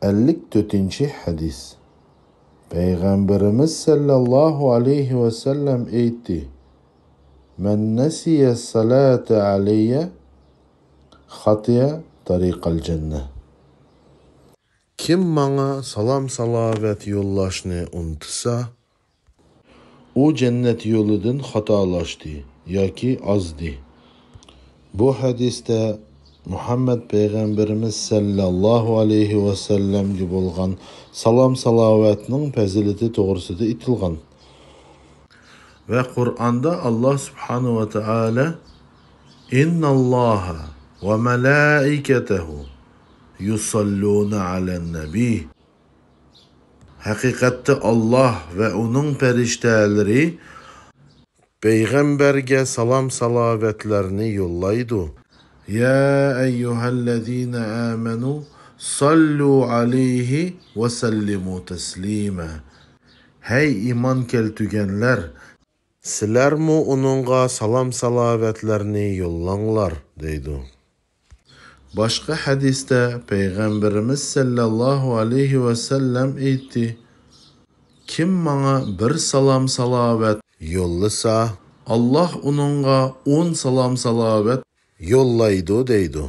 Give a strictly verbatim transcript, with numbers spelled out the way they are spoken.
ئەللىك تۆتىنچى ھەدىس. پەيغەمبىرىمىز سەللەللاھۇ ئەلەيھى ۋەسەللەم ئېيتتى: مەن نەسىيە سالاتە ئەلەييە خاتىيە تەرىقەل جەننە. كىم ماڭا سالام-سالاۋەت يوللاشنى ئۇنتۇسا، ئۇ جەننەت يولىدىن خاتالاشتى ياكى ئازدى. بۇ ھەدىستە مۇھەممەد پەيغەمبىرىمىز سەللەللاھۇ ئەلەيھى ۋەسەللەمگە بولغان سالام-سالاۋەتنىڭ پەزىلىتى توغرىسىدا ئېيتىلغان. ۋە قۇرئاندا ئاللا سۇبھانەھۇ ۋە تائالا: «ئىنناللاھە ۋە مەلائىكەتەھۇ يۇساللۇنە ئەلەن نەبىي.» ھەقىقەتتە ئاللا ۋە ئۇنىڭ پەرىشتەلىرى پەيغەمبەرگە سالام-سالاۋەتلەرنى يوللايدۇ. يا ئەييۇھەللەزىنە ئامەنۇ ساللۇ ئەلەيھى ۋە سەللىمۇ تەسلىمە. ھەي ئىمان كەلتۈرگەنلەر! سىلەرمۇ ئۇنىڭغا سالام-سالاۋەتلەرنى يوللاڭلار، دەيدۇ. باشقا ھەدىستە پەيغەمبىرىمىز سەللەللاھۇ ئەلەيھى ۋەسەللەم ئېيتتى: كىم ماڭا بىر سالام-سالاۋەت يوللىسا، ئاللا ئۇنىڭغا ئون سالام-سالاۋەت يوللايدۇ، دەيدۇ.